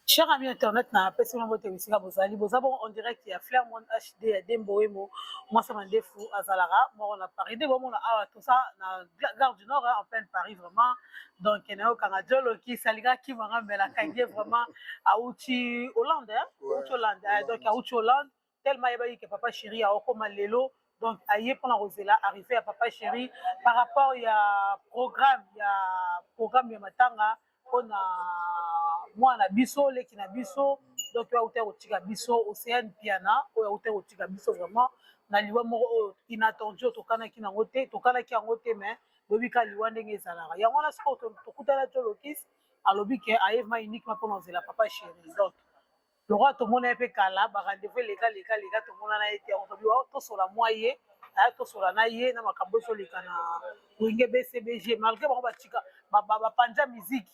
Cher ami internet, na apesi bino mbote bisika bozali. Boza bongo en direct ya Flair Monde HD ya Dembo Wemo, mwasi mandefu azalaka moko na Paris. Nde bomona awa toza na Gare du Nord, en pleine Paris vraiment. Donc nayokanga Joloki salinga kimanga mbela kangie vraiment auti Hollande, hein? Ouais, auti Hollande. Donc auti Hollande tellement ayebaki ke papa chéri aokoma lelo, donc aye mpona kozela arrivé ya papa chéri par rapport ya programme ya matanga mpona mwana na biso, leki na biso. Donc oyo auta kotika biso, Océane Piana, oyo auta kotika biso vraiment na liwa moko oyo inattendu, oyo tokanaki nango te, tokanaki yango te. Mais boyebi ka liwa ndenge ezalaka. Yango wana sikoyo tokutana Jolokis, alobi ke aye vraiment uniquement mpona kozela papa chéri. Donc lokwa tomona ye mpe kala, barendez-vous eleka leka leka, tomonana ye te. Yango tobi tosola mwa ye, aya tosola na ye na makambo ezoleka na Wenge BCBG, malgré bango batika bapanja miziki,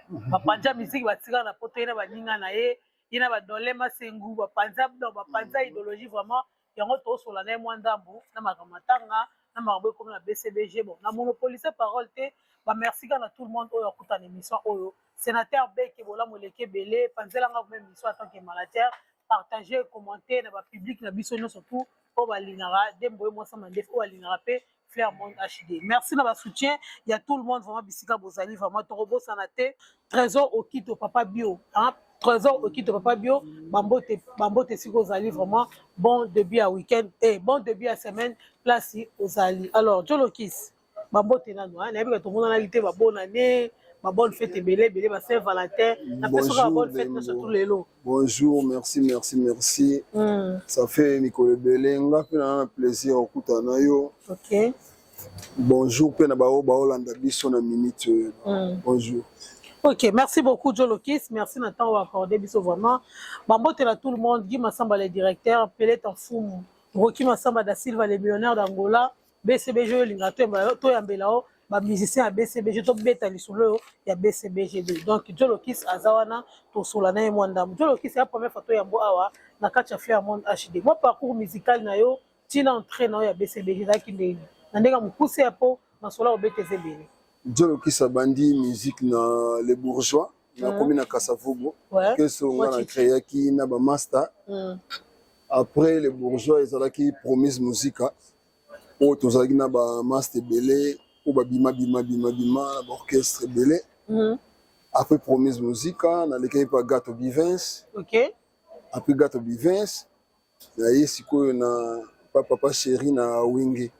bapanja miziki, batika na poto. Ye na baninga na ye, ye na badole Masengu, bapanza, donc bapanza idéologie vraiment. Yango tosola na ye mwa ndambu na makambo matanga, na makambo ekomi na BCBG. Bon, na monopolise parole te, bamerci kaka na tout le monde oyo akuta na émission oyo. Sénateur Beke, bolamu eleki ebele, panzelanga vraiment émission en tant que manager, partager, commenter na bapublic na biso nyonso tout oyo balingaka Dembo ye mwasa mandefu, oyo balingaka mpe Flair Monde HD. Merci na basoutien ya tout le monde vraiment bisika bozali. Vraiment tokobosana te Trésor Okito, papa bio, hein? Trésor Okito, papa bio, bambote, bambote esika ozali. Vraiment bon début ya week-end et bon début ya semaine place ozali. Alors Jolokis, bambote nano, nayebi ka tomonanaki te. Babonne année, babonne fête ebele ebele, ba Saint Valentin, napesaka babonne fête nyonso tout lelo. Bonjour, merci, merci, merci. Ça fait mikolo ebele, nga mpe na plaisir okutana na yo. Bonjour mpe na bao baolanda biso na minute oyo. Bonjour. Ok, merci beaucoup Jolokis, merci na temps accordé biso vraiment. Bambote na tout le monde, Guy Massamba le directeur, Pelé Tanfumu, Rocky Massamba da Silva le millionnaire d'Angola, BCBG oyo linga to yambela o ba musicien ya BCBG, tobeta lisolo oyo ya BCBG2. Donc Jolokis aza wana, tosola na ye mwa ndambo. Jolokis, ya première fois toyambo awa na kati ya Flair Monde HD. Mwa parcours musical na yo ntina entrée na yo ya BCBG ezalaki ndenge na ndenge ya mokuse ya po masolo obeta eza ebele? Jolokis abandi musique na Les Bourgeois, nakomi na Kasavubu. Keso nga na créaki na bamaster. Après Les Bourgeois, ezalaki Promise Musica, oyo tozalaki na bamaster ebele oyo babima bima bima bima na baorchestre ebele. Après Promise Musica, nalekaki mpa Gato Bivens. Après Gato Bivens, naye sikoyo na pa papa chéri na Wenge.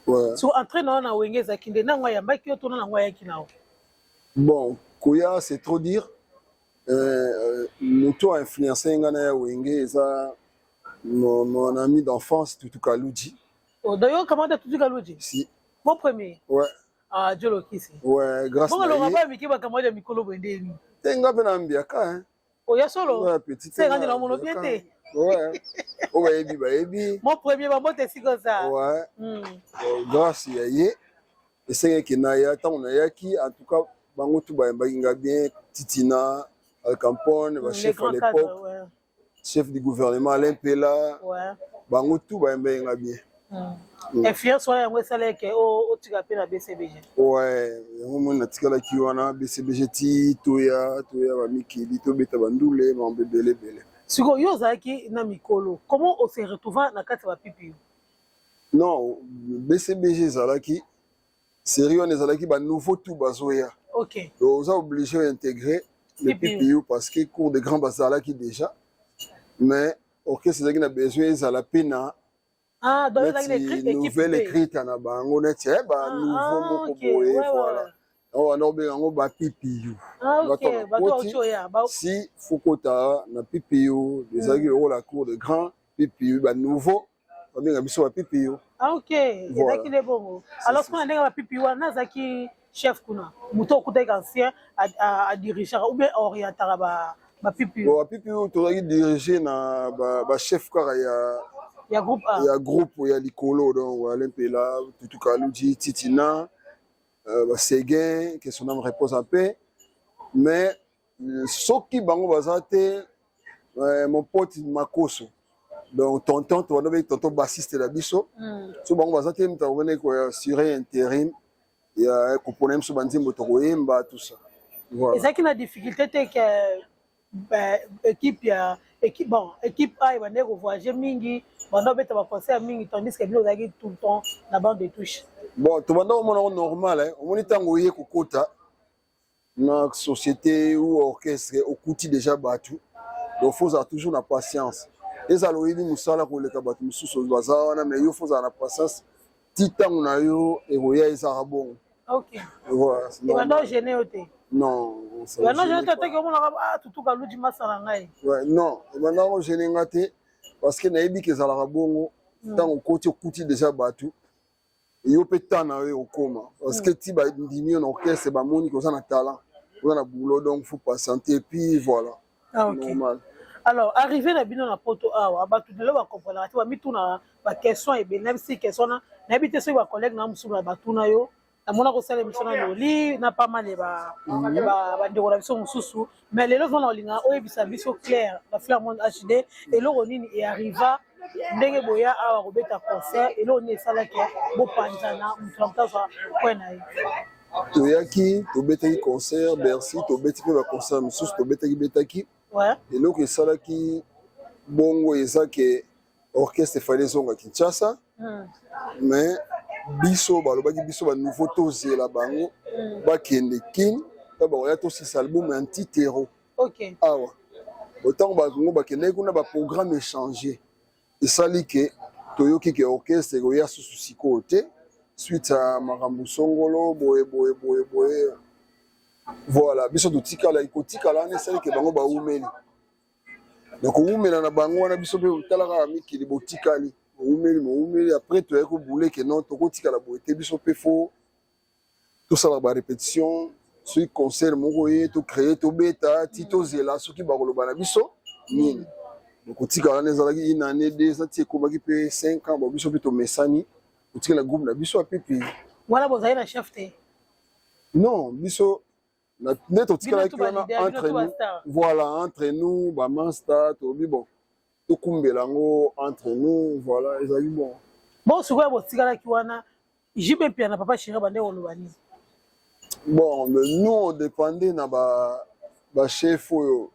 Ouais. So entrée na yo na Wenge ezalaki nde nango ayambaki yo to na nango ayaki na yo? Bon, koya c'est trop dire. Moto a influencé nga na ya Wenge eza mon ami d'enfance Tutu Kaluji. Oh, d'ailleurs kamata Tutu Kaluji? Si. Mon premier? Ouais. Ah, Jolokisi. Ouais, grâce bongo longa ba miki bakamata ya mikolo boye ndeni? Te, nga mpe na mbiaka, hein. Oya solo? Ouais, petit. Se ngandi na mono bien te. Ouais, oyo bayebi bayebi. Mon premier, bambote esika oza. Ouais. Grâce ya ye esengaki naya. Ntango nayaki, en tout cas bango tu bayambaki nga bien, Titina Alcampone, bachef à l'époque, chef du gouvernement Alain Pela, bango tu bayambaki nga bien. Influence wana yango esalaki otika mpe na BCBG? Ouais, yango moni natikalaki wana BCBG ti toya toya bamikili, tobeta bandule, mambo ebele ebele. Sikoyo yo ozalaki na mikolo, comment ose retrouva na kati ya bapipi? Non, BCBG ezalaki série wana, ezalaki banouveau tout bazoya. Donc oza obligé intégrer le PPU parce que cour de grand bazalaki déjà, mais orchestre ezalaki na besoin ezala mpe na Ah, donc neti nouvelle écrite na bango, neti banouveau moko boye, voilà. Yango wana obenga yango bapipiu. Si fokota na PPU, ezalaki lokola cour de grand PPU, banouveau babenga biso bapipiu. Ah, ok, ezalaki nde bongo. Alors kuna ndenge bapipiu wana, azalaki chef kuna, moto okutaki ancien adirigeaka ou bien orientaka bapipiu? Bapipiu tozalaki dirige na bachef kaka ya ya groupe A. Ya groupe ya likolo, donc Alain Mpela, Tutu Kaluji, Titina, Baseguin, que son âme repose en paix. Mais soki bango baza te, mon pote Makoso, donc tonton, tobanda bengi tonton bassiste na biso. So bango baza te, moto akobandi koassurer intérim ya kopona biso banzembo tokoyemba, tout ça. Voilà. Ezalaki na difficulté te ke équipe ya équipe, bon, équipe A ebandaki kovoyage mingi, banda obeta baconcert mingi, tandis que bino ozalaki tout le temps na bande de touche? Bon, tobanda komona ngo normal, hein. Omoni, ntango oye kokota na société ou orchestre, okuti déjà bato, donc faut ozala toujours na patience. Ezala oyebi mosala koleka bato mosusu baza wana, mais yo faut ozala na patience ti ntango na yo ekoya. Ezalaka bongo. Voilà, c'est Ebanda normal. Ogêner yo te? Non. Ebanda ogêner te ateki omonaka ah, tutuka luji masala ngai? Ouais, non, ebanda ogêner nga te, parce que nayebi ke ezalaka bongo. Ntango okoti, okuti déjà bato, yo mpe temps na yo ekokoma, parce que ti bandimi yo na orchestre, bamoni ke oza na talent, oza na boulot, donc faut patienter et puis voilà. Ah, ok. Normal. Alors, arrivé na bino na Poto awa, bato lelo bakomprenaka te, bamitunaka baquestion ebele. Nayebi si question wana, nayebi te soki bacollègue na mosusu na batuna yo. Namona kosala émission na Loli na pas mal ya bandeko na biso mosusu, mais lelo vana olinga oyebisa biso clair na Flair Monde HD, eloko nini earriva ndenge boya awa kobeta concert? Eloko nini esalaki bopanzana, moto na moto azwa point na ye? Toyaki, tobetaki concert Bercy, tobeti mpe baconcert mosusu, tobetaki betaki. Eloko esalaki bongo eza ke orchestre efali ezonga Kinshasa, mais biso balobaki biso banouveau tozela bango bakende Kin mpe bakoya tosisa album ya Antitero. Awa ntango bango bakendaki kuna, baprogramme échange esali ke toyoki ke orchestre ekoya susu sikoyo te, suite ya makambo songolo boye boye boye boye. Voilà, biso totikala, kotikala wana esali ke bango baumeli na kowumela na bango wana. Biso mpe tala kaka mikili, botikali, boumeli, boumeli. Après toyaki kobule ke non, tokotikala boye te, biso mpe faut tosala barépétition. Soki concert moko ye tocréer, tobeta ti tozela soki bakoloba na biso nini. Kotikala wana ezalaki une année, 2 ans, ti ekomaki mpe 5 ans. Bon, biso mpe tomesani kotikala groupe na biso apipi. Wana bozali na chef te? Non, biso nde totikalaki wana entre nous. Voilà, entre nous bamaster, tolobi bon, tokumbela yango entre nous. Voilà, ezalaki bon. Bon, sikoyo botikalaki wana, JB Mpiana, Papa Chéri, bande koloba nini? Bon, mais nous on dépendait na bachef oyo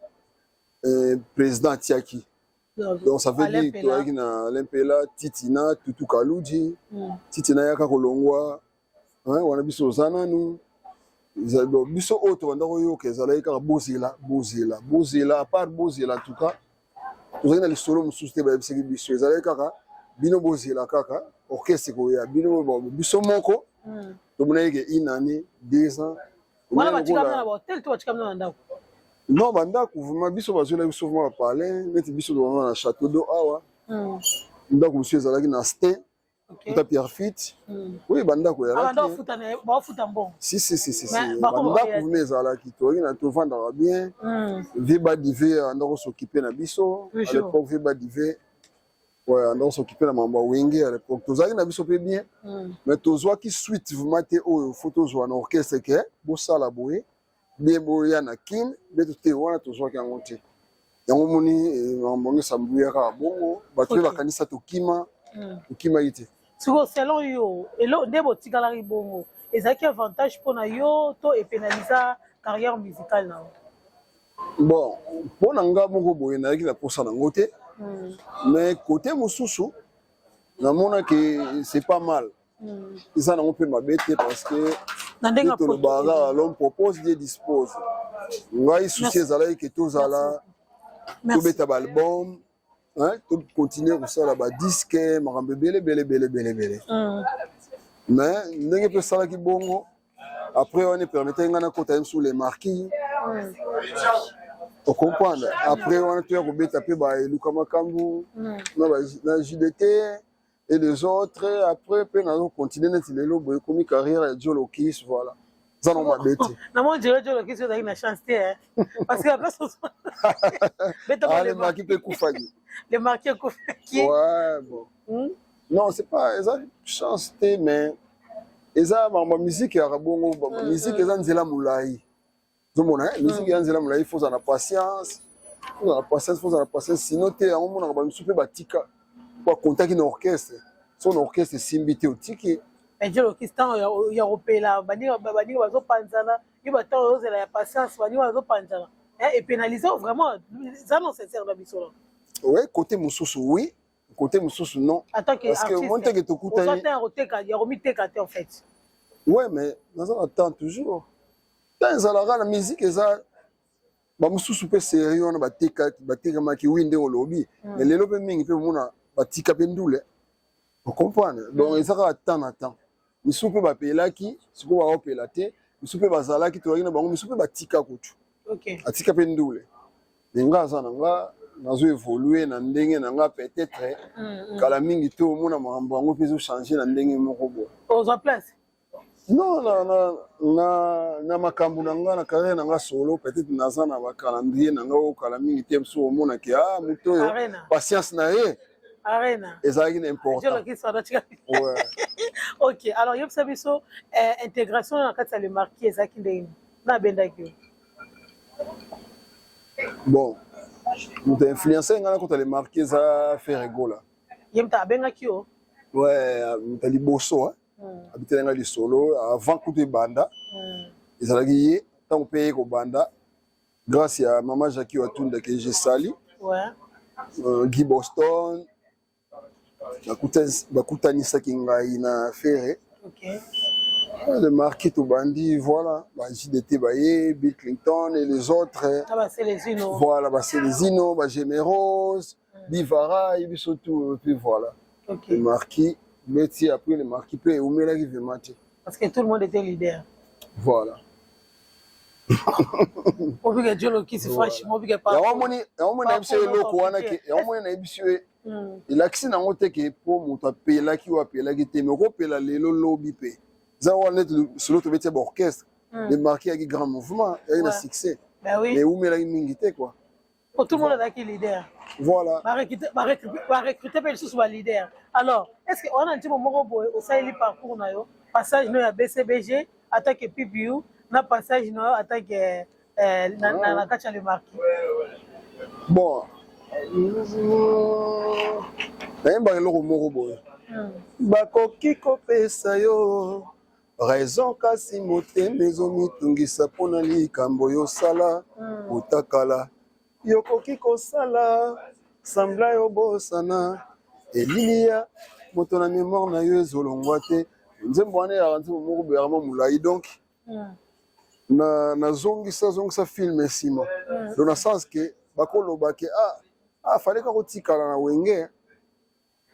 président atiaki. Donc ça veut dire toyaki na Lempela, Titina, Tutu Kaluji. Titina yaka kolongwa wana, biso oza nanu. Biso oyo tobanda koyoka ezalaki kaka bozela, bozela, bozela. À part bozela, en tout cas tozalaki na lisolo mosusu te. Bayebisaki biso ezalaki kaka bino bozela kaka orchestre koya. Bino, biso moko tomonaki ke une année, 2 ans. Wana batika bino na bahotel to batika bino na ndako? Non, bandako vraiment biso bazwela biso vraiment bapalais. Neti biso tobanga na Château d'Eau awa, ndako mosusu ezalaki na Ste ta Pierrefitte. Oui, bandako ezalaki. Baofuta mbongo? Si, si, si, si, bandako vraiment ezalaki. Toyaki na, tovandaka bien. Vieux Badive andako s'occuper na biso à l'époque. Vieux Badive, ouais, andako s'occuper na mambo ya Wenge à l'époque. Tozalaki na biso mpe bien, mais tozwaki suite vraiment te oyo faut tozwa na orchestre ke bosala boye bien, boya na Kine be te. Wana tozwaki yango te. Yango moni makambo yango esambuya kaka bongo, bato mpe bakanisa tokima, tokimaki te. Sikoyo, selon yo, elo nde botikalaki bongo ezalaki avantage mpona yo to epénalisa carrière musicale na yo? Bon, mpo na nga moko boye, nayaki na posa nango te, mais côté mosusu namonaki c'est pas mal. Eza nango mpe mabe te, parce que na ndenge tolobaka kaka l'homme propose, Dieu dispose. Ngai souci ezalaki ke tozala, tobeta baalbum, tocontinue kosala badisque, makambo ebele ebele ebele ebele ebele. Mais ndenge mpe esalaki bongo, après wana epermetaki ngai nakota ye mosusu Les Marquis, ocomprendre. Après wana toya kobeta mpe baeluka makambo na JDT et les autres. Après mpe nazocontinue neti lelo boye, ekomi carrière ya Jolokis. Voilà, eza nango mabe te. Namoni jelo Jolokis, ozalaki na chance te, parce que après Le Marquis mpe ekufaki. Le Marquis ekufaki. Ouais, bon, non, c'est pas eza chance te, mais eza makambo ya musique yaka bongo. Musique eza nzela molai, ozomona, musique eza nzela molai, faut ozala na patience, faut ozala na patience, faut ozala na patience. Sinon te, yango monaka bamisu mpe batika po akontaki na orchestre. So na orchestre esimbi te, otiki. Jolokis, ntango ya kopela, baninga bazopanzana. Yo batango ozela ya patience, baninga bazopanzana, epénalise vraiment. Eza non sincère na biso. Ouais, côté mosusu oui, côté mosusu non. En tant que parce que artiste, moi teke tokutani oza te ya koteka, ya komiteka te en fait. Ouais, mais naza na temps toujours. Temps ezalaka na musique, eza bamosusu mpe série wana batekamaki, oui, ndenge olobi. Mais lelo mpe mingi mpe omona batika mpe ndule, ocomprendre. Donc eza kaka temps na temps. Misusu mpe bapelaki, sikoyo baopela te. Misusu mpe bazalaki, tozalaki na bango, misusu mpe batika kutu. Atika mpe ndule. Me nga aza na nga, nazo évolue na ndenge na nga. Peut-être kala mingi te, omona makambo yango mpe ezochange na ndenge moko boye. Ozwa place. Non, na makambo na nga, na carrière na nga solo, peut-être naza na bacalendrier na nga oyo kala mingi te mosusu omonaki ah, moto oyo Arena. patience na ye Arena. ezalaki na important. Jolokisi wana tika. Ouais. Ok, alors yebisa biso, intégration na kati ya Le Marquis ezalaki ndenge nini? Na abendaki yo? Bon, moto influence nga nakota Le Marquis eza Ferre Gola. Ye moto abengaki yo? Ouais, moto ya liboso abeteli nga lisolo avant kutu ebanda. Ezalaki ye. Ntango mpe ye kobanda, grâce ya mama Jackie Watunda ke je sali, Guy Boston, bakutanisaki ngai na Ferre. Le Marquis tobandi, voilà, ba JDT baye, Bill Clinton et les autres. Na baselezino. Voilà, baselezino, bagemeros, bivara ye biso tout, et puis voilà. Le Marquis beti. Après Le Marquis mpe eumelaki vraiment te. Parce que tout le monde était leader. Voilà. Obike Jolokisi, franchement obike. Yango moni, yango moni nayebi so eloko wana ke yango moni nayebi so elakisi nango te ke mpo moto apelaki oyo apelaki te. Mais okopela lelo, lobi mpe eza wana. Neti solo tobeti ya baorchestre, Le Marquis yaki grand mouvement, yaki na succès. Ben oui. Mais eumelaki mingi te quoi. Oh, tout le monde azalaki leader. Voilà. Barecrute mpe lisusu baleader. Alors est ce que wana ntimbo moko boye osaleli parcours na yo, passage no ya BCBG en tant que PPU na passage na yo en tant que na kati ya Le Marquis? Bon, nayembaka eloko moko boye: bakoki kopesa yo raison, kasi motema ezomitungisa mpona likambo yosala. Otakala yokoki kosala semblant yobosana, elili ya moto na mémoire na yo ezolongwa te. Nzembo wana eyaka nzembo moko boye yaka mwa molai. Donc na nazongisa zongisa film nsima. Donc na sens ke bakoloba ke ah, fallait kaka kotikala na Wenge.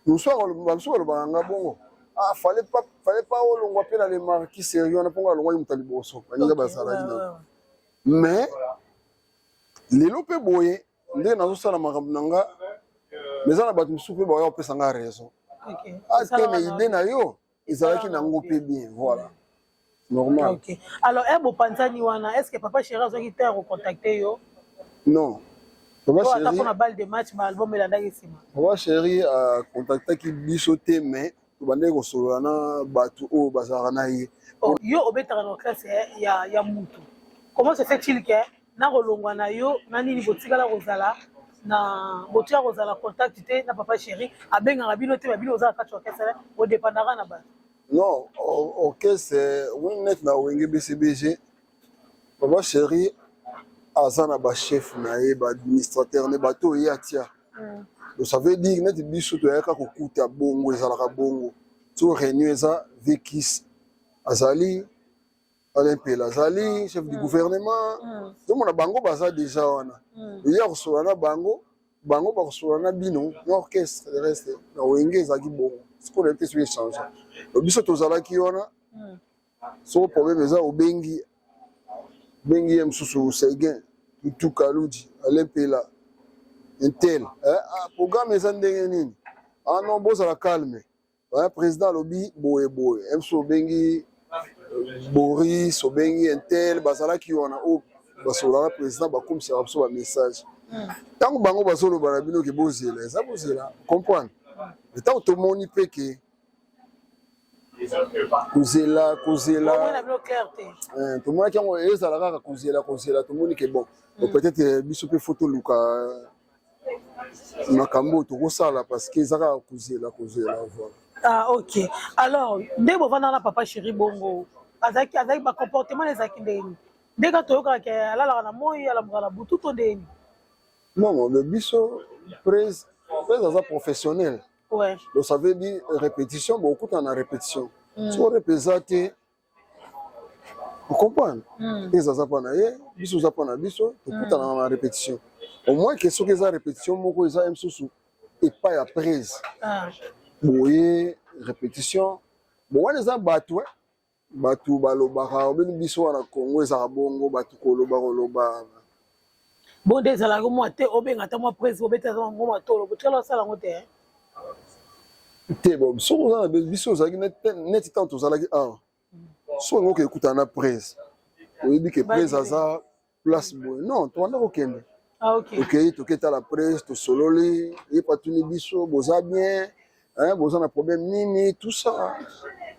Mosusu bamosusu balobaka nga bongo: ah, fallait pas olongwa mpe na Le Marquis sérieux wana, mpongo alongwaki moto ya liboso, baninga bazalaki na. Mais lelo mpe boye ndenge nazosala makambo na nga, mais eza na bato mosusu mpe baya kopesa nga raison. Ah te, mais idée na yo ezalaki nango mpe bien, voilà, normal. Ok, alors e bopanzani wana, est ce que Papa Chéri azwaki te ya kocontacte yo? Non, Papa Ata Chéri mpona balle de match, baalbum elandaki nsima. Papa Chéri acontactaki biso te, mais tobandaki kosolola na bato oyo bazalaka na ye. Oh, yo obetaka na orchestre ya mutu, comment se fait-il ke na kolongwa na yo na nini botikala kozala na botika kozala contact te na Papa Chéri? Abengaka bino te? Babino ozala kati orchestre, bodépendaka na bato. Non, orchestre net na Wenge BCBG, Papa Chéri aza na bachef na ye, baadministrateur ne, bato oyo ye atia. Donc ça veut dire neti biso toyaka kokuta bongo, ezalaka bongo. So réunion eza, vekis azali, Alain Mpela azali, chef du gouvernement. Tomona bango baza déjà wana, oya kosolola na bango, bango bakosolola na bino na orchestre. Le reste na Wenge ezalaki bongo. Sikoyo nayebi te soki échange. Biso tozalaki wana, soko problème eza, obengi, bengi ye mosusu, Seguin Tutu Kaludi, Alain Mpela, intel, ah, programme eza ndenge nini? Ah non, bozala calme, président alobi boye boye. Ye mosusu obengi Boris, obengi intel, bazalaki wana oyo basololaka président, bakomisaka biso bamessage. Ntango bango bazoloba na bino ke bozela, eza bozela, comprendre. Ntango tomoni mpe ke kozela kozela, tomonaki yango ezala kaka kozela kozela, tomoni ke bon, peut-être biso mpe faut toluka makambo oyo tokosala, parce que eza kaka kozela kozela, voilà. Ah ok, alors nde bovanda na Papa Chéri bongo, azalaki bacomportement ezalaki ndenge nini? Ndenge toyokaka ke alalaka na moi, alamukaka na butu to ndeni? Non, mais biso prese, prese aza professionnel. Donc ça veut dire répétition, bokutana na répétition. Soki rep eza te, ocomprendre, prese aza mpa na ye, biso oza mpa na biso, tokutanaka na répétition. Au moins ke soki eza répétition moko eza ye mosusu epai ya prese, boye répétition. Bon, wana eza bato, bato balobaka obeni biso wana Congo ezaka bongo, bato koloba koloba. Bon, nde ezalaka mwa te, obenga ata mwa prese, obeta ata mwa matolo, botikala osala yango te? Te, bon, soki oza na biso ozalaki neti ntango tozalaki awa, soki olingi okende ekutana na prese, oyebi ke prese aza place boye, non, tobanda kokende. Tokei, toketala prese, tosololi, ye patuni biso: "Boza bien, boza na problème nini?" Tout ça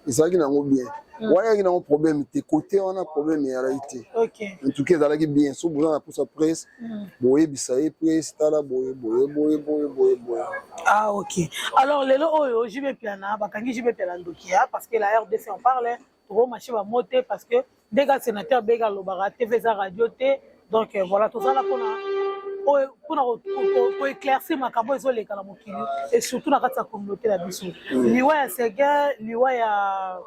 ezalaki nango bien. Wana ezalaki nango problème te, côté wana problème ezalaki te. En tout cas ezalaki bien. So boza na mposa presse, boyebisa ye presse: "Tala boye boye boye boye boye boye." Ah ok, alors lelo oyo JB Mpiana, bakangi JB Mpiana ndoki ya, parce que la RDC en parle, tokomashe bamo te, parce que ndenge sénateur Beka alobaka, TV eza radio te. Donc voilà, tozala mpona koéclaircir makambo ezoleka na mokili et surtout na kati ya communauté na biso. Liwa ya Seguin, liwa ya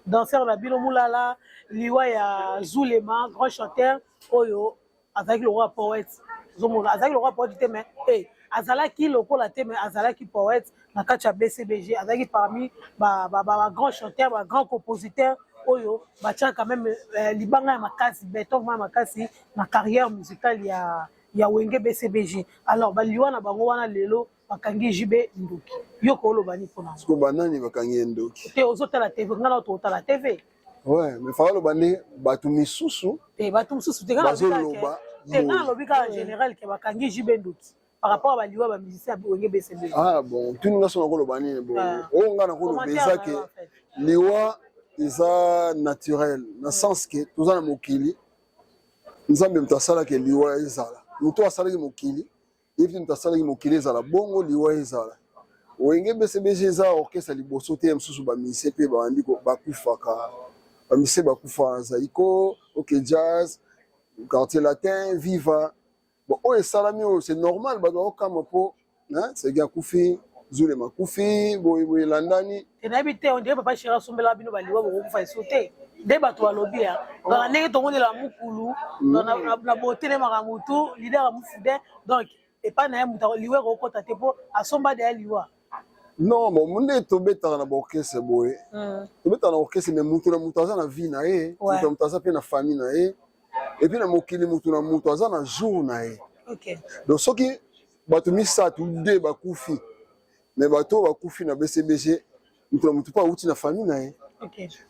danseur na bino Mulala, liwa ya Zulema, grand chanteur oyo azalaki lokola poète. Ozomona, azalaki lokola poète te, mais eh, azalaki lokola te, mais azalaki poète na kati ya BCBG. Azalaki parmi bagrand chanteur, bagrand compositeur oyo batiaka quand même libanga ya makasi, beton ya makasi na carrière musicale ya Wenge BCBG. Alors baliwa na bango wana, lelo bakangi JB ndoki. Yo kooloba ni mpona? Siko banani bakangi ye ndoki? Te, ozotala TV, nga na totala TV. Ouais, mais faka loba nde bato misusu. Te, bato mosusu te. Bazoloba. Te, nga nalobi kaka général ke bakangi JB ndoki par rapport à baliwa bamusicien ya Wenge BCB. Ah bon, tuni nga so nakoloba nini? Bon, oyo nga nakoloba eza ke liwa eza naturel, na sens ke toza na mokili, Nzambe moto asalaki liwa ezala, moto asalaki mokili, ye mpe moto asalaki mokili ezala bongo, liwa ezala. Wenge BCBG eza orchestre liboso te. Ya mosusu bamusicien mpe babandi bakufaka, bamusicien bakufaka, Zaiko, OK Jazz, Quartier Latin, Viva. Bon, oyo esalami oyo, c'est normal bato bakokama mpo Segi akufi, Zulema akufi, boye boye elandani. Nayebi te, on dirait papa chéri asombelaka bino baliwa, bokokufa esu te. Nde bato balobi ya donc na ndenge tomonela mokulu na botelemaka motu leader ya mofude, donc epai na ye moto liwa ekokota te mpo asomba deya liwa. Non, bon, nde tobetaka na baorchestre boye, tobetaka na orchestre, mais mutu na mutu aza na vie na ye, mutu na mutu aza mpe na famille na ye, et puis na mokili mutu na mutu aza na jour na ye. Donc soki bato misato de bakufi, mais bato oyo bakufi na BCBG, mutu na mutu mpo awuti na famille na ye.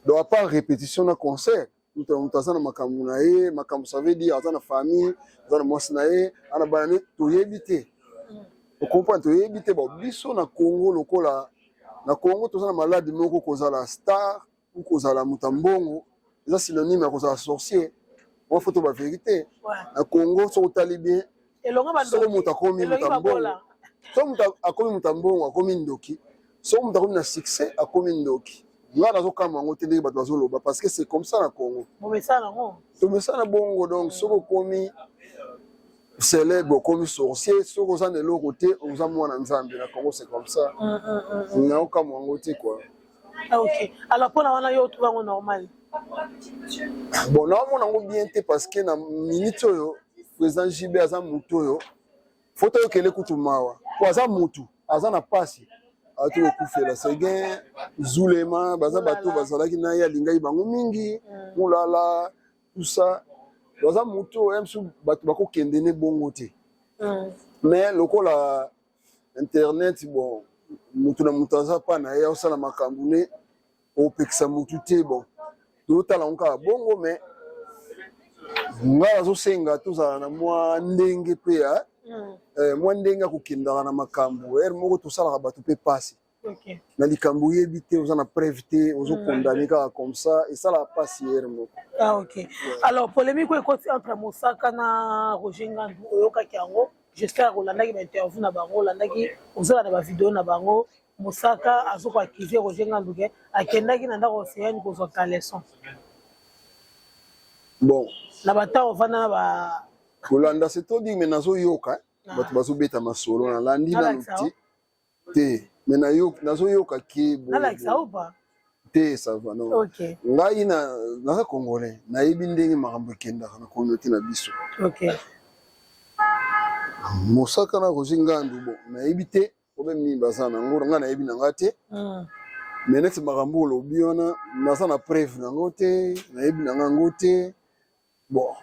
Donc à part répétition na concert, mutu na mutu aza na makambo na ye. Makambo, ça veut dire aza na famille, aza na mwasi na ye, aza na bana ne, toyebi te, ocomprendre, toyebi te. Bon, biso na Congo, lokola na Congo toza na maladi moko, kozala star ou kozala moto ya mbongo eza synonyme ya kozala sorcier. Mwa foto bavérité na Congo, soki otali bien, soki moto akomi moto ya mbongo, soki moto akomi moto ya mbongo, akomi ndoki. Soki moto akomi na succès, akomi ndoki. Nga nazokama yango te ndenge bato bazoloba, parce que c'est comme ça na Congo, tomesana bongo. Donc soki okomi célèbre, okomi sorcier. Soki oza na eloko te, oza mwana Nzambe. Na Congo c'est comme ça, naokamwa yango te quoi. Ah, ok, alors mpona wana yo otrouve yango normal? Bon, naomona yango bien te, parce que na minute oyo président JB aza motu oyo fo toyokele kutu mawa, po aza motu aza na pasi, ati kokufela Seguin, Zulema, baza bato bazalaki na ye, alingaki bango mingi, Mulala, tout ça. Baza motu oyo mosusu bato bakokende ne bongo te, mais lokola internet, bon, motu na moto aza pa na ye, aosala makambo ne, opekisa motu te. Bon, tozotala yango kaka bongo, mais ngai nazosenga tozala na mwa ndenge mpe ya mwa ndenge akokendaka na makambo. Ere moko tosalaka bato mpe pasi na likambo oyebi te, oza na preuve te, ozokondane kaka comme ça, esalaka pasi ere moko. Ah, ok, alors polémique oyo ekoti entre Mosaka na Roger Ngandu, oyokaki yango? J'espère olandaki bainterview na bango, olandaki, ozolanda bavideo na bango. Mosaka azoko accuser Roger Ngandu ke akendaki na ndako Océane kozwa caleçon. Bon. Na batemps ovanda na ba Kolanda, c'est trop dire, mais nazoyoka bato bazobeta masolo, nalandi nanu te te, mais nazoyoka ke Nalakisa ou pas? Te, ça va, non. Ngai naza Congolais, nayebi ndenge makambo ekendaka na communauté na biso. Mosaka na Roger Ngandu, bon, nayebi te problème nini baza nango, ngai nayebi na nga te. Mais neti makambo olobi wana, naza na preuve nango te, nayebi na nga yango te. Bon,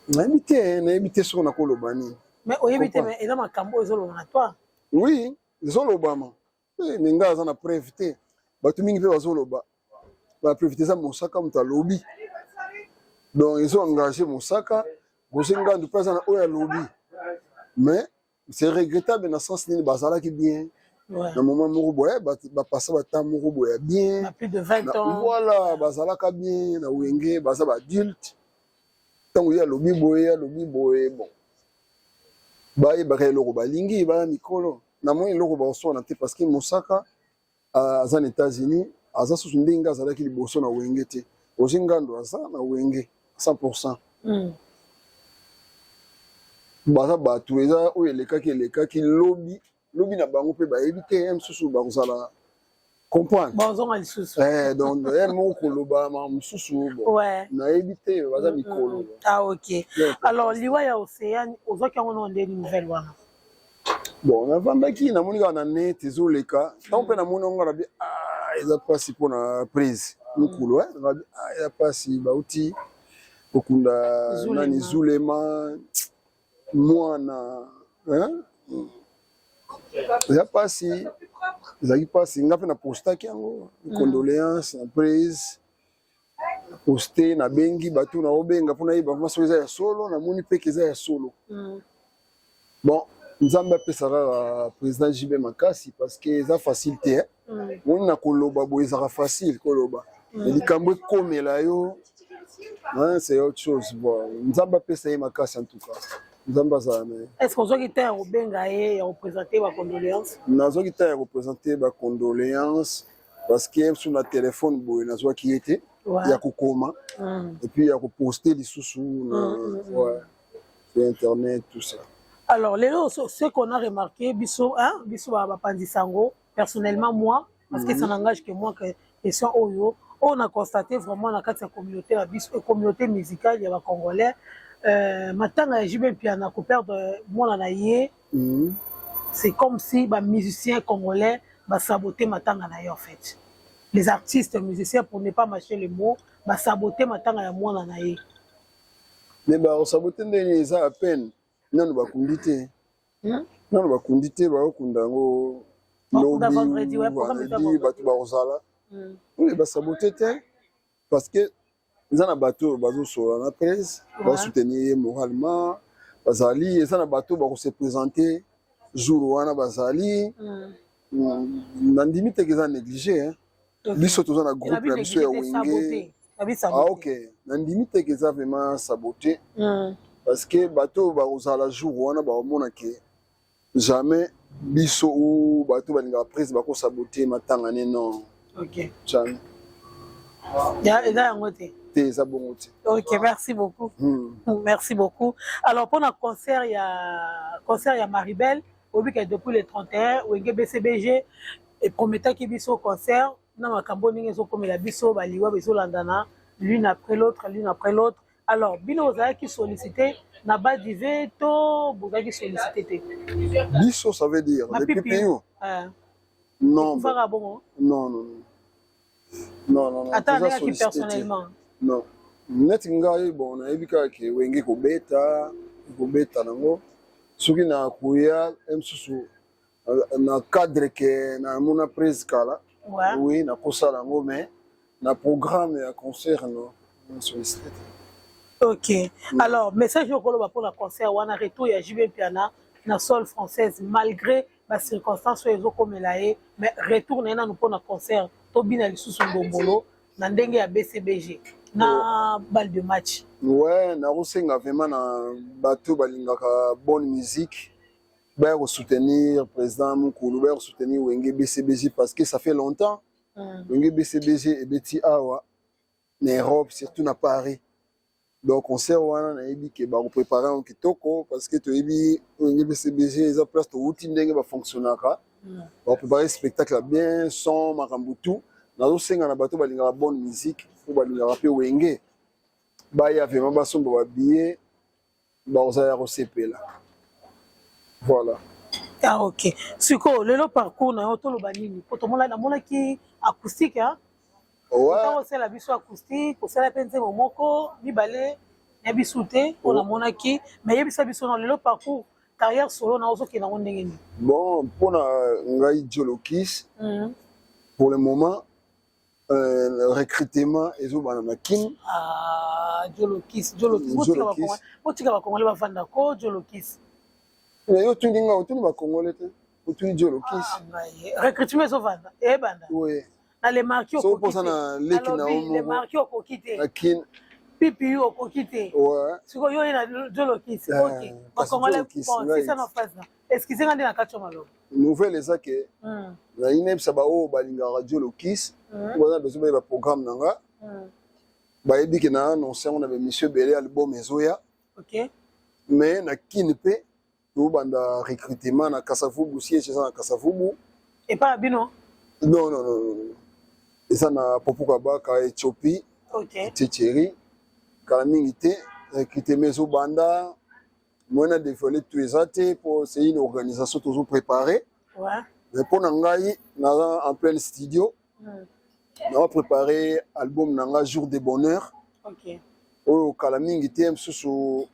nayebi te, nayebi te soki nakoloba nini. Mais oyebi te, mais eza makambo oyo ezoloba na toi. Oui, ezolobama, mais ngai aza na preuve te. Bato mingi mpe bazoloba, bapreuve te. Eza Mosaka moto alobi, donc ezo engage Mosaka. Roger Ngandu mpe aza na oyo alobi, mais c'est regrettable na sens nini, bazalaki bien na moment moko boye, bapasa bata moko boye ya bien. Plus de 20 ans. Voilà, bazalaka bien na Wenge, baza baadulte. Ntango ye alobi boye, alobi boye, bon, bayebaka eloko balingi, baya mikolo. Namoni eloko bakoswana te, parce que Mosaka aza na États-Unis, aza susu ndenge azalaki liboso na Wenge te. Roger Ngando aza na Wenge 100. Baza bato, eza oyo elekaki, elekaki. Lobi lobi na bango mpe bayebi te, ye mosusu bakozala comprendre. Bazonga lisusu. Donc ye moko koloba makambo mosusu, bon, nayebi te, baza mikolo. Ah ok, alors liwa ya Océane, ozwaki yango nao ndeni, nouvelle wana? Bon, navandaki, namoni kaka na net ezoleka. Ntango mpe namoni yango, nabi: "Ah, eza mpasi mpona prise mokulu." Nabi: "Ah, eza mpasi, bauti kokunda nani, Zulema mwana." Eza mpasi, ezalaki mpasi. Nga mpe napostaki yango, condoléance na prise, poste, nabengi bato, naobenga mpona yeba vraiment soki eza ya solo. Namoni mpe ke eza ya solo. Bon, Nzambe apesa kaka président JB makasi, parce que eza facile te. Moni na koloba boye, ezalaka facile koloba, mais likambo ekomela yo, c'est autre chose. Bon, Nzambe apesa ye makasi, en tout cas Nzambe azala na ye. Est ce que ozwaki temps ya kobenga ye, ya koprésente bacondoléance? Nazwaki temps ya koprésente bacondoléance, parce que so na telefone boye nazwaki ye te ya kokoma et puis ya koposte lisusu na, ouais, sur internet, tout ça. Alors lelo, ce qu'on a remarqué, biso, hein, biso bapanzisa yango, personnellement moi, parce que ça n'engage que moi, que question oyo oyo na constaté vraiment na kati ya communauté na biso, communauté musicale ya Bacongolais, matanga ya JB Mpiana, koperdre mwana na ye, c'est comme si bamusicien congolais basabote matanga na ye. En fait, les artistes musiciens, pour ne pas mâcher les mots, basabote matanga ya mwana na ye. Mais bakosabote ndenge eza à peine nano bakundi te? Nano bakundi te, bakokunda yango lobi, vendredi, bato bakozala. Oui, basabote te, parce que eza na bato oyo bazosola na presse, bazosoutenir ye moralement, bazali. Eza na bato oyo bakose présenter jour wana, bazali. Nandimi teke eza négligé. Biso toza na groupe na biso ya Wenge. Ah ok, nandimi teke eza vraiment saboté, parce que bato oyo bakozala jour wana bakomona ke jamais biso ou bato balingaka prise bakosabote matanga ne, non. Jamais. Eza yango te. Te, eza bongo te. Ok, merci beaucoup. Merci beaucoup. Alors, mpona concert ya Maribel, oyebi ke depuis le 31, Wenge BCBG eprometaki biso concert. Na makambo ndenge ezokomela biso, baliwa ezolandana l'une après l'autre, l'une après l'autre. Alors bino bozalaki sollicité na badive to bozalaki sollicité te? Biso, ça veut dire les PPU? Non. Ekufaka bongo? Non, non, non, non, non. Ata ndengaki personnellement? Non, neti ngai, bon, nayebi kaka ke Wenge kobeta, kobeta nango. Soki nakoya mosusu na cadre ke namona prise kala, oui, nakosala yango, mais na programme ya concert, non, sollicité te. Ok. Alors, message oyo okoloba mpona concert wana, retour ya JB Mpiana na sol française, malgré bacirconstance oyo ezokomela ye, mais retour na ye nanu mpona concert, tobina lisusu ndombolo na ndenge ya BCBG na balle de match. Ouais, nakosenga vraiment na bato balingaka bonne musique baya kosoutenir président Mokulu, baya kosoutenir Wenge BCBG, parce que ça fait longtemps Wenge BCBG ebeti awa na Europe, surtout na Paris. Donc concert wana nayebi ke bakoprépare yango kitoko, parce que toyebi Wenge BCBG eza place towuti, ndenge bafonctionnaka. Bakoprépare spectacle ya bien, son, makambo tout. Nazosenga na bato balingaka bonne musique, po balingaka mpe Wenge, baya vraiment, basomba babillet, bakozala ya kosepela. Voilà. Ah, ok. Sikoyo lelo parcours na yo, toloba nini? Po tomona, namonaki acoustique, hein? Ouais. Osala biso acoustique, osala mpe nzembo moko, mibale ya biso te mpo namonaki. Mais yebisa biso na lelo parcours carrière solo na, ozokende yango ndenge nini? Bon, mpona ngai Djolokis, pour le moment recrutement ezobana na Kine. Ah, Djolokis, Djolokis, botika bakongole bavanda ko, Djolokis. Mais yo otuni nga, otuni bakongole te, otuni Djolokis. Recrutement ezovanda, eyebanda. Oui. Na le marquis. So oposa na leki na yo. Le marquis okoki te. Na Kine. Pipi okoki te. Sikoyo yo ye na Djolokis. Ok, bakongole, bon, sisa na phrase na, excuse nga nde na kati ya maloba. Nouvelle eza ke nayi nayebisa baoyo balingaka Djolokis, baza besoin bayeba programme na nga, bayebi ke na annonce yango na baémission ebele, album ezoya. Mais na Kine mpe tobanda recrutement na Kasavubu, siège eza na Kasavubu. Epa na bino? Non, non, non, eza na Popuka Baka, Éthiopie. Tchétchéri. Kala mingi te recrutement ezobanda. Moyen na dévoiler tout eza te, po c'est une organisation toujours préparée. Mais mpo na ngai, naza en plein studio, naza préparé album na nga Jour de bonheur, oyo kala mingi te mosusu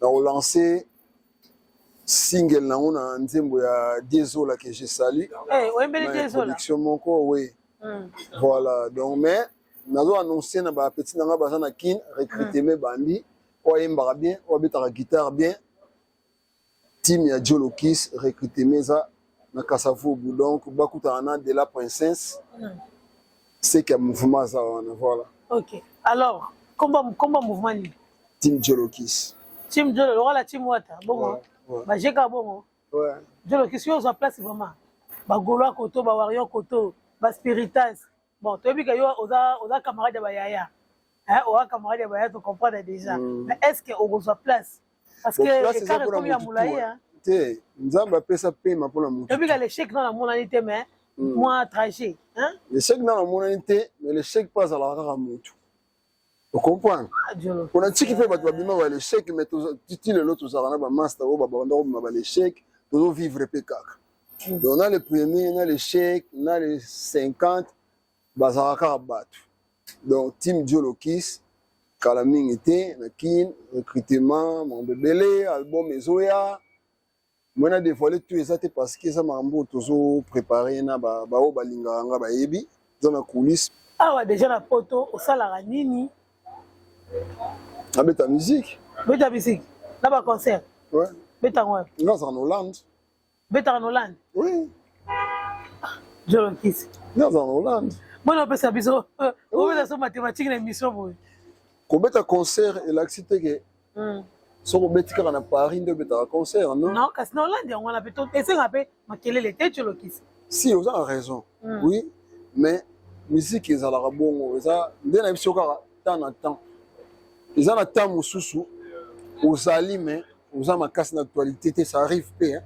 na kolance single nango na nzembo ya Diezola que je salue. Hey, oyembeli Diezola? Production moko, oui. Voilà, donc, mais nazo annonce na bapeti na nga baza na Kine, recrutement bandi, oyo ayembaka bien, oyo abetaka guitare bien, team ya Djolokis, recrutement eza na Kasavubu. Donc bakutana na de la princesse, seke ya mouvement aza wana. Voilà. Ok, alors komba mouvement nini? Team Djolokis. Team Djolo, lokola team Wata bongo? Ouais. Bajeka bongo? Ouais. Djolokis, yo ozwa place vraiment, bagaulois koto, bawarrior koto, baspiritas. Bon, toyebi ke yo oza camarade ya bayaya, oza camarade ya bayaya, tocomprendre déjà. Mais est ce que okozwa place? Parce que écart ekomi ya molai. Te, Nzambe apesa pema mpona motu. Toyebi ka l'échec nano amonani te, mais mwa trajet. L'échec nano amonani te, mais l'échec mpe azalaka kaka motu, ocomprendre? Mpona ntiki mpe bato babima ba l'échec, mais titi lelo tozalaka na bamaster oyo babanda kobima ba l'échec, tozovivre mpe kaka. Donc na le premier, na l'échec, na le 50, bazalaka kaka bato. Donc team Djolokis, kala mingi te na Kine recrutement, makambo ebele, album ezoya. Moyen na dévoiler tout eza te, parce que eza makambo oyo tozoprépare na baoyo balingaka nga, bayebi, eza na coulisse. Awa déjà na Poto osalaka nini? Nabeta musique. Beta musique na baconcert? Ouais. Betango wapi? Nga azalaka na Hollande. Betaka na Hollande? Oui. Djolokisi. Nga azalaka na Hollande. Bona opesa biso, opesa biso mathématique na émission boye. Kobeta concert elakisi te ke soki obeti kaka na Paris nde obetaka concert, non. Non, kasi na Hollande yango wana mpe esenga mpe makelele te, Djolokisi. Si, oza na raison. Oui, mais musique ezalaka bongo, eza nde na biso kaka temps na temps. Eza na temps mosusu ozali, mais oza makasi na actualité te, ça arrive mpe, hein?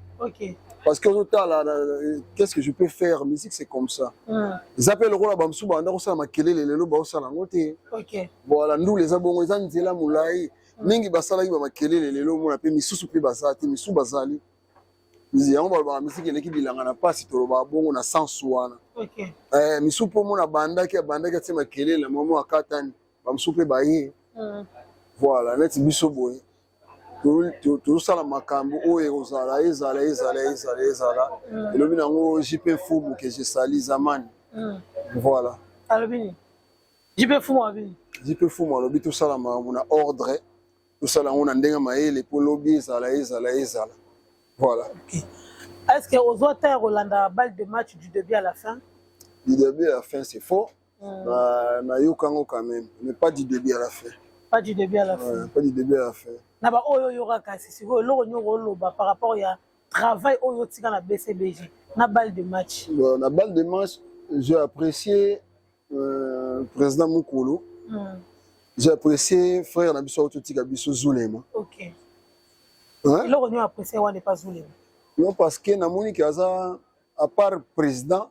Parce que ozotala qu'est-ce que je peux faire. Musique, c'est comme ça. Eza mpe lokola bamosusu banda kosala makelele, lelo baosala yango te. Voilà, ndula eza bongo, eza nzela molai mingi. Basalaki bamakelele, lelo omona mpe misusu mpe baza te, misusu bazali. Yango balobaka musique eleki bilanga na mpasi, tolobaka bongo na sens wana. Misusu mpo omona abandaki, abandaki, atie makelele na mamo, akatani, bamosusu mpe baye. Voilà, neti biso boye tozosala makambo oyo ekozala, ezala, ezala, ezala, ezala. Elobi nango JP Fumu ke je sali zamani. Voilà. Alobi nini JP Fumu? Alobi nini? JP Fumu alobi tosala makambo na ordre, tosala yango na ndenge mayele, mpo lobi ezala, ezala, ezala. Voilà. Okay. Est-ce que ozwa temps ya kolanda balle de match du début à la fin? Du début à la fin, c'est faux. Nayoka yango quand même, mais pas du début à la fin. Pas du début à la fin. Ouais, pas du début à la fin. Na baoyo oyoka, kasi sikoyo eloko nyoko oloba par rapport ya travail oyo otika na BCBG na balle de match? Bon, na balle de match, j'ai apprécié président Mukulu. J'ai apprécié frère na biso totika biso Zulema. Ok. Hein? Eloko nini apprécié wana pas Zulema? Non, parce que namoni ke aza à part président,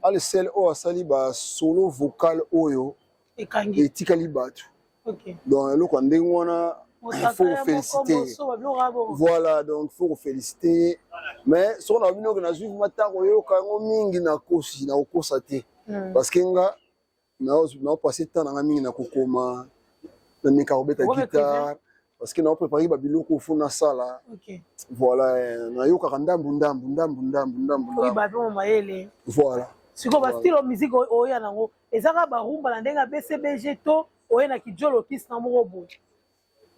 ale seul oyo asali ba solo vocal oyo ekangi etikali bato. Ok. Donc eloko ya ndenge wana, il faut féliciter. Voilà, donc il faut féliciter. Mais soki na bino ke nazwi vraiment ntango oyoka yango mingi, nakosi nakokosa te. Parce que nga naopase temps na nga mingi na kokoma, nameka kobeta guitare, parce que naoprépare babiloko fo nasala. Voilà, nayokaka ndambu ndambu ndambu ndambu ndambu. Ndambu mayele. Voilà. Sikoyo bastyle ya musique oya nango ezaka barumba na ndenge ya BCBG to oye na kijolokisi na moko boye?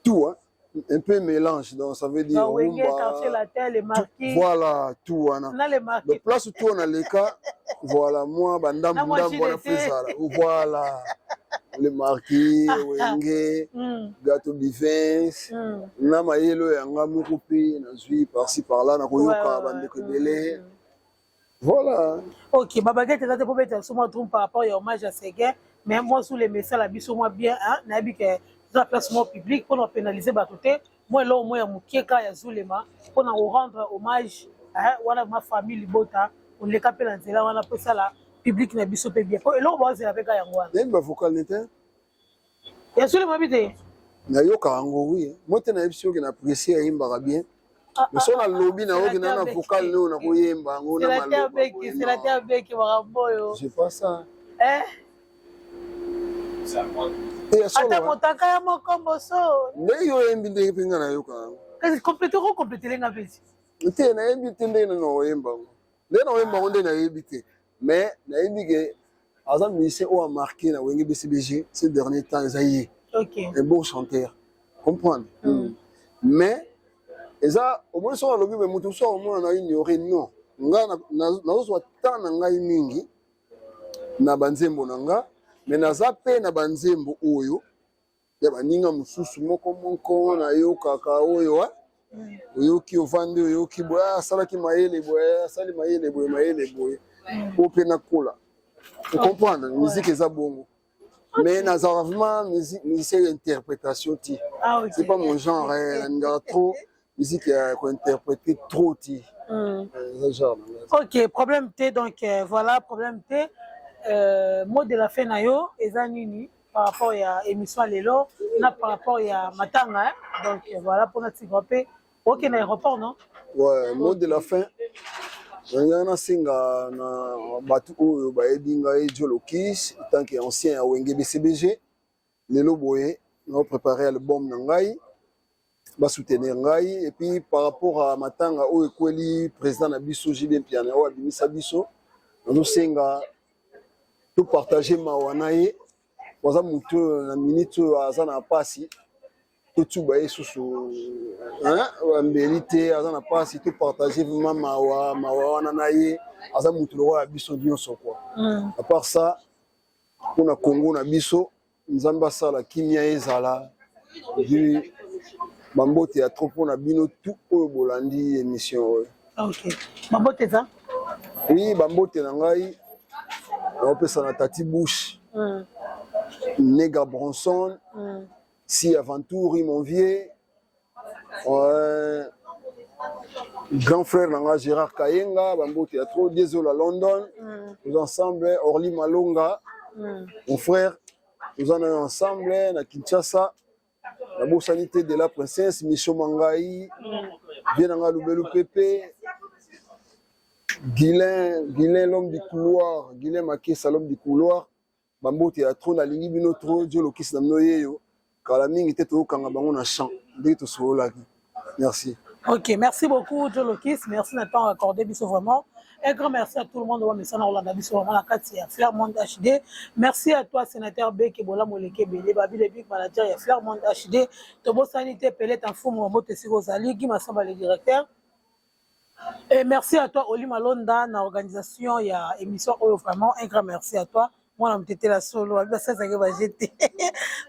Tout, hein? Un peu mélange, donc ça veut dire rumba, Quartier Latin, les Marquis. Voilà, tout wana. Na les Marquis. Donc place tout on a les cas, voilà, moi bandambu ndambu wana fezala, voilà, les Marquis, Wenge, Gâteau Bivens, na mayelo yanga moko mpe nazwi par-ci par-là, nakoyoka bandeko ebele, voilà. Ok, babaguette eza te mpo beta biso mwa drum par rapport ya hommage à Seguin, mais moi sous les mesala biso mwa bien, nayebi ke eza place moko publique mpona kopénaliser bato te. Mwa eloko moko ya mokie kaka ya Zulema mpona korendre hommage wana, ma famille libota, oleka mpe na nzela wana mpo esala public na biso mpe bien, po eloko bazela mpe ka yango wana. Nayebi bavocal ne te. Ya Zulema bi te. Nayoka yango, oui, mo te nayebi soki na apprécie, ayimbaka bien, mais so nalobi nayoki na vocal ne oyo nakoyemba yango na maloba. Beki makambo oyo. C'est pas ça. Ata motaka ya mokomboso. Ndenge yo oyembi, ndenge mpe nga nayoka yango. Kasi complète, okocomplételenga mpe. Te, nayebi te ndenge nani oyemba yango, ndenge naoyemba yango nde nayebi te, mais nayebi ke aza musicien oyo amarqué na Wenge BCBG ces derniers temps, eza ye. Un bon chanteur, comprendre. Mais eza omoni soki alobi me moto mosusu akomona na ignore. Non, nga nazozwa temps na ngai mingi na banzembo na nga, mais naza mpe na banzembo oyo ya baninga mosusu moko moko nayokaka, oyo oyoki, ovandi, oyoki boye, asalaki mayele boye, asali mayele boye, mayele boye, po mpe nakola ocomprendre musique eza bongo. Mais nazalaka vraiment musicien ya interprétation te. C'est pas mon genre. Nalingaka trop musique ya kointerpréter trop te, eza genre. Ok, problème te. Donc voilà, problème te. Mot de la fin na yo eza nini par rapport ya émission ya lelo na par rapport ya matanga, hein? Donc voilà, mpona tika mpe okende na aéroport, non? Ouais, mot de la fin, ngai nasenga na bato oyo bayebi ngai Jolokis tant que ancien ya Wenge BCBG, lelo boye naopréparé album na ngai, basoutenir ngai. Et puis par rapport à matanga oyo ekweli président na biso JB Mpiana oyo abimisa biso, nazosenga topartage mawa na ye. Aza motu oyo na minute oyo aza na mpasi, totuba ye susu bambeli te, aza na mpasi, topartage vraiment mawa mawa wana na ye. Aza motu lokola ya biso nyonso quoi. À part ça, mpona Congo na biso, Nzambe asala kimia ezala. Vi bambote ya trop mpona bino tout oyo bolandi émission oyo. Ok, bambote eza? Oui, bambote na ngai naopesa na Tati Bush, Nega Bronson, Si Aventuri, mon vieux, ouais. Grand frère na nga Gérard Kayenga, bambote ya trop, Diesel à London, nous ensemble, Orly Malonga, mon frère, nous en est ensemble na Kinshasa. Nabosani te de la princesse Micho Mangai, bien na nga Lubelu Pepe Guilain, Guilain l'homme du couloir, Guilain Makesa, l'homme du couloir. Bambote ya trop, nalingi bino trop. Jolokisi na bino yeyo, kala mingi te toyokanga bango na champ ndenge tosololaki. Merci. Ok, merci beaucoup Jolokis, merci na temps accordé biso vraiment. Un grand merci à tout le monde oyo mesana kolanda biso vraiment na kati ya Flair Monde HD. Merci à toi, sénateur Beke Bola Moleke Bele, Babi le big manager ya Flair Monde HD. Tobosani te Pelete Mfumu wa Mbote Siko Zali, Guy Masamba le directeur. Et merci à toi Oli Malonda na organisation ya émission oyo, vraiment un grand merci à toi. Mwana motetela solo abi basalisaki bajete.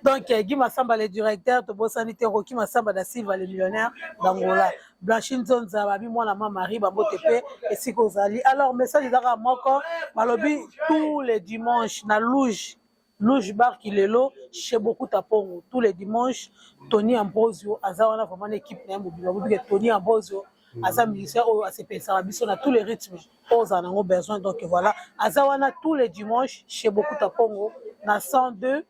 Donc Guy Masamba le directeur, tobosani te Roki Masamba da Silva le millionnaire d'Angola, Blanchine Nzonza, babi mwana ma Marie, bambote mpe esika ozali. Alors message ezaka moko, balobi tous les dimanches na louge. Louge Bar Kilelo chez Bokuta Pongo tous les dimanches. Tony Ambrosio aza wana vraiment na équipe na ye mobimba. Bobi ke Tony Ambrosio aza musicien oyo asepelisaka biso na tous les rythmes oyo ozala nango besoin. Donc voilà, aza wana tous les dimanches chez Bokuta Pongo na 102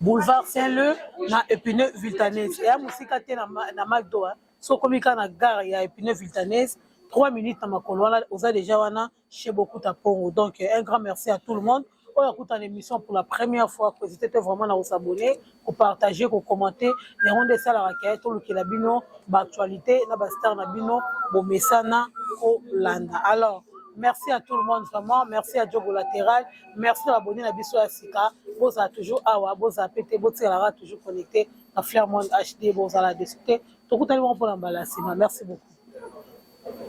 boulevard Saint-Leu na Épinay Viltaneuse. Eya mosika te na Macdo. So okomi kaka na gare ya Épinay Viltaneuse, 3 minutes na makolo wana, oza déjà wana chez Bokuta Pongo. Donc un grand merci à tout le monde oyo akuta na émission pour la première fois. Kohésiter te vraiment na kos'abonner, kopartager, kocommenter. Yango nde esalaka ke tolukela bino baactualité na bastar na bino bomesana kolanda. Alors merci à tout le monde vraiment, merci à Diogo Latéral, merci na baboni na biso ya sika. Bozala toujours awa, bozala pe te, botikalaka toujours connecté na Flair Monde HD. Bozala déçus te, tokutani bongo mpona mbala ya nsima. Merci beaucoup.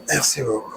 Merci beaucoup.